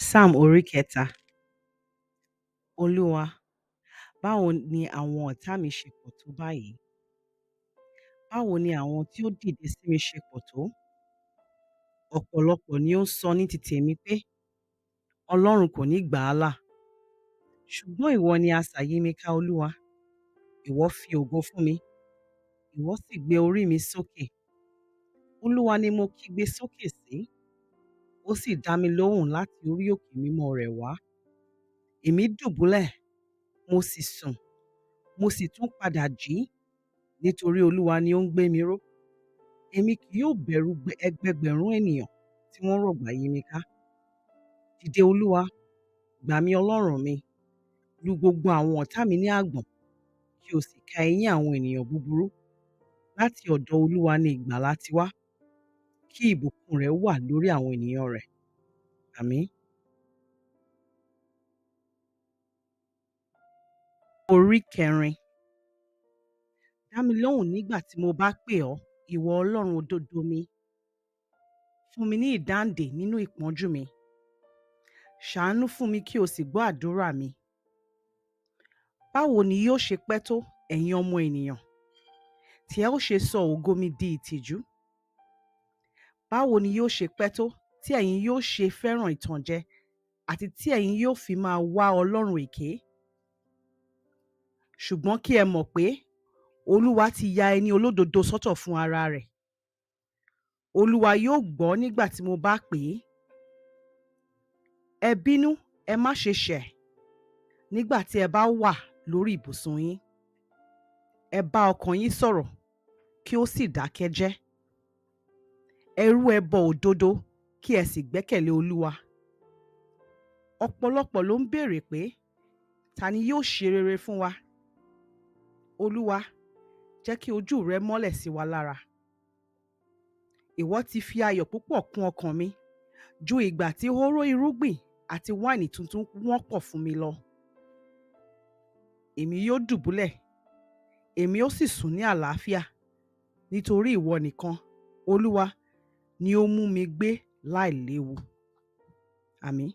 Sáàmù orí kẹta. Olúwa, báwo ni àwọn ọ̀tá mi ṣe pọ̀ tó báyìí? Báwo ni àwọn tí ó dìde sí mi ṣe pọ̀ tó? Ọ̀pọ̀lọpọ̀ ni ó ń sọ ní ti tèmi pé, Ọlọ́run kò ní gbà á là. Ṣùgbọ́n ìwọ ni asà yí mi ká, Olúwa. Ìwọ fi ògo fún mi, ìwọ sì gbé orí mi sókè. Olúwa ni mo kígbe sókè sí, ó sì dá mi lóhùn láti orí òkè mímọ́ rẹ̀ wá. Èmi dùbúlẹ̀, mo sì sùn, mo sì tún padà jí, nítorí Olúwa ni ó ń gbé mi ró. Èmi kì yóò bẹ̀rù ẹgbẹẹgbẹ̀rún ènìyàn tí wọ́n rọ̀gbà yí mi ká. Dìde Olúwa, gbà mí Ọlọ́run mi, lu gbogbo àwọn ọ̀tá mi ní àgbọ̀n, kí o sì ka eyín àwọn ènìyàn búburú. Láti ọ̀dọ̀ Olúwa ni ìgbàlà ti wá. Kí ìbùkún rẹ̀ wà lórí àwọn ènìyàn rẹ̀. Àmín. Orí kẹrin. Dá mi lóhùn nígbà tí mo bá pè ọ́, ìwọ Ọlọ́run òdodo mi. Fún mi ní ìdáǹdè nínú ìpọ́njú mi. Ṣàánú fún mi kí o sì gbọ́ àdúrà mi. Báwo ni yóò ṣe pẹ́ tó, ẹ̀yin ọmọ ènìyàn, tí ẹ ó ṣe sọ ògo mi di ìtìjú? Báwo ni yóò ṣe pẹ́ tó tí ẹ̀yin yóò ṣe fẹ́ràn ìtànjẹ àti tí ẹ̀yin yóò fi máa wá Ọlọ́run èké? Ṣùgbọ́n kí ẹ mọ̀ pé Olúwa ti ya ẹni olódodo sọ́tọ̀ fún ara rẹ̀. Olúwa yóò gbọ́ nígbà tí mo bá pè é. Ẹ bínú, ẹ má ṣe ṣẹ̀, nígbà tí ẹ bá wà lórí ibùsùn yín. Ẹ bá ọkàn yín sọ̀rọ̀, kí ó sì dákẹ́ jẹ́. Ẹ rú ẹbọ òdodo, kí ẹ sì gbẹ́kẹ̀lé Olúwa. Ọ̀pọ̀lọpọ̀ ló ń béèrè pé, ta ni yóò ṣe rere fún wa? Olúwa, jẹ́ kí ojú rẹ mọ́lẹ̀ sí wa lára. Ìwọ ti fi ayọ̀ púpọ̀ kún ọkàn mi ju ìgbà tí hóró irúgbìn àti wáìnì tuntun wọ́n pọ̀ fún mi lọ. Èmi yóò dùbúlẹ̀, èmi ó sì sùn ní àlàáfíà, nítorí ìwọ nìkan, Olúwa, ni ó mú mi gbé láìléwu. Àmín.